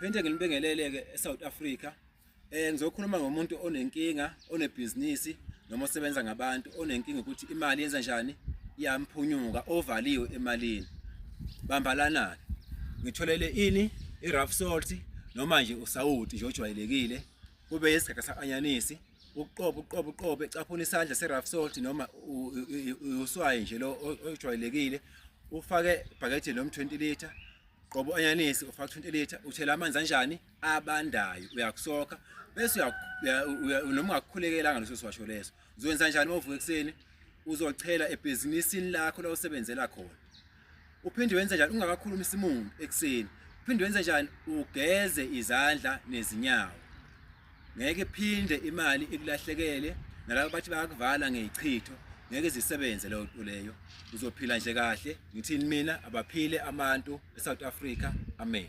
Phinde nginibingelele-ke eSouth Africa. Ngizokhuluma ngomuntu onenkinga, onebhizinisi noma osebenza ngabantu onenkinga ukuthi imali yenza njani iyamphunyuka ovaliwe emalini. Bambalana-ke. Ngitholele ini i-rough salt noma nje usawoti nje ojwayelekile kube isigaga sa-anyanisi uqobe uqobe uqobe caphuna isandla se-rough salt noma uswayi nje lo ojwayelekile ufake ibhakede noma 20 litre qobo u-anyanisi ufaka 20 litre uthela amanzi anjani abandayo uyakusokha bese noma ungakukhulekelanga leso siwasho leso uzowenza njani uma uvuka ekuseni uzochela ebhizinisini lakho la usebenzela khona uphinde wenze njani ungakakhulumisi muntu ekuseni uphinde wenze njani ugeze izandla nezinyawo ngeke phinde imali ikulahlekele nalabo bathi bayakuvala ngeyichitho ngeke zisebenze leyo nto leyo uzophila nje kahle ngithini mina abaphile abantu eSouth Africa amen.